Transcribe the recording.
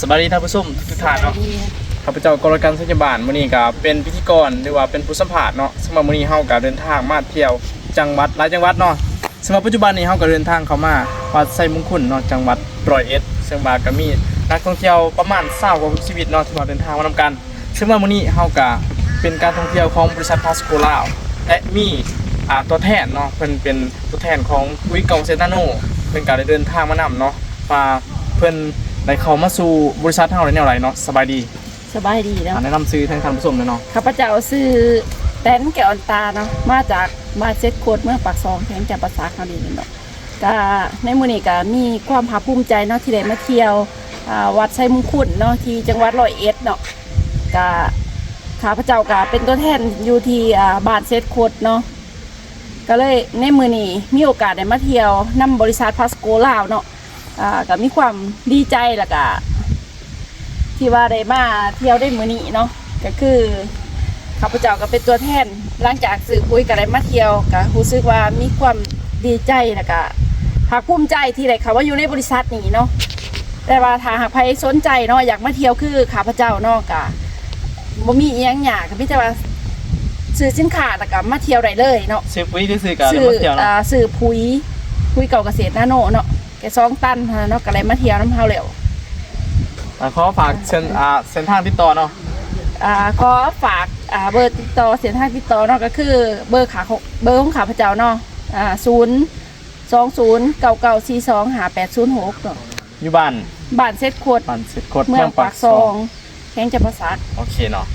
ສະບາຍດີທ່ານຜູ້ຊົມທຸກໆທ່ານເນາະ. ຂ້າພະເຈົ້າ ກໍລະກັນ ໄຊຍະບານ ມື້ນີ້ກໍເປັນພິທີກອນ ຫຼືວ່າເປັນຜູ້ສຳພາດເນາະ. ເຊິ່ງວ່າມື້ນີ້ເຮົາກໍເດີນທາງມາທ່ຽວຈັງຫວັດ ຫຼາຍຈັງຫວັດເນາະ. ເຊິ່ງວ່າປັດຈຸບັນນີ້ເຮົາກໍເດີນທາງເຂົ້າມາວັດໄຊມຸງຄຸນເນາະ ຈັງຫວັດຮ້ອຍເອັດ ເຊິ່ງວ່າກໍມີນັກທ່ອງທ່ຽວປະມານຊາວກວ່າຫົກສິບຊີວິດເນາະ ທີ່ວ່າເດີນທາງມານຳກັນ. ເຊິ່ງວ່າມື້ນີ້ເຮົາກະເປັນການທ່ອງທ່ຽວຂອງບໍລິສັດພາສໂກລາວ ແລະ ມີ ອ່າ ຕົວແທນເນາະ ເພິ່ນເປັນຕົວແທນຂອງປຸ໋ຍເກົ່າເສດນາໂນ ເພິ່ນກະໄດ້ເດີນທາງມານຳເນາະ ວ່າເພິ່ນໄດ້ເຂົ້າມາສູ່ບໍລິສັດເຮົາໄດ້ແນວໃດເນາະ. ສະບາຍດີ. ສະບາຍດີເນາະ. ອ່າ ແນະນຳຊື່ແທນທ່ານຜູ້ຊົມແດ່ເນາະ. ຂ້າພະເຈົ້າຊື່ ແຕນ ແກ້ວອັນຕາເນາະ ມາຈາກບ້ານເສດຄົດ ເມືອງປາກຊ່ອງ ແຂວງຈຳປາສັກເຮົານີ້ແຫຼະເນາະ. ກະໃນມື້ນີ້ກະມີຄວາມພາກພູມໃຈເນາະ ທີ່ໄດ້ມາທ່ຽວ ອ່າ ວັດໄຊມຸງຄຸນເນາະ ທີ່ຈັງຫວັດຮ້ອຍເອັດເນາະ. ກະຂ້າພະເຈົ້າກະເປັນຕົວແທນຢູ່ທີ່ ອ່າ ບ້ານເສດຄົດເນາະ. ກະເລີຍໃນມື້ນີ້ມີໂອກາດໄດ້ມາທ່ຽວນຳບໍລິສັດພາສໂກລາວເນາະ ອ່າ ກະມີຄວາມດີໃຈ ແລ້ວກະທີ່ວ່າໄດ້ມາທ່ຽວໃນມື້ນີ້ເນາະ. ກະຄືຂ້າພະເຈົ້າກະເປັນຕົວແທນ ຫຼັງຈາກຊື້ປຸ໋ຍກະໄດ້ມາທ່ຽວ ກະຮູ້ສຶກວ່າມີຄວາມດີໃຈ ແລ້ວກະພາກພູມໃຈທີ່ໄດ້ເຂົ້າມາຢູ່ໃນບໍລິສັດນີ້ເນາະ. ແຕ່ວ່າຖ້າຫາກໃຜສົນໃຈເນາະ ຢາກມາທ່ຽວຄືຂ້າພະເຈົ້າເນາະ ກະບໍ່ມີອີ່ຫຍັງຍາກ ກະມີແຕ່ວ່າຊື້ສິນຄ້າ ແລ້ວກະມາທ່ຽວໄດ້ເລີຍເນາະ. ຊື້ປຸ໋ຍຊື່ໆ ກະໄດ້ມາທ່ຽວເນາະ. ອ່າ ຊື້ປຸ໋ຍ ປຸ໋ຍເກົ່າກະເສດນາໂນເນາະ ແຕ່ສອງຕັນຫັ້ນນະເນາະ ກະໄດ້ມາທ່ຽວນຳເຮົາແລ້ວ. ອ່າ ຂໍຝາກເສັ້ນ ອ່າ ເສັ້ນທາງຕິດຕໍ່ເນາະ. ອ່າ ຂໍຝາກ ອ່າ ເບີຕິດຕໍ່ ເສັ້ນທາງຕິດຕໍ່ເນາະ ກະຄືເບີຂາ ເບີຂອງຂ້າພະເຈົ້າເນາະ ອ່າ ສູນສອງສູນເກົ້າເກົ້າສີ່ສອງຫ້າແປດສູນຫົກເນາະ. ຢູ່ບ້ານ ບ້ານເສດຄົດ ບ້ານເສດຄົດ ເມືອງປາກຊ່ອງ ແຂວງຈຳປາສັກ. ໂອເຄເນາະ.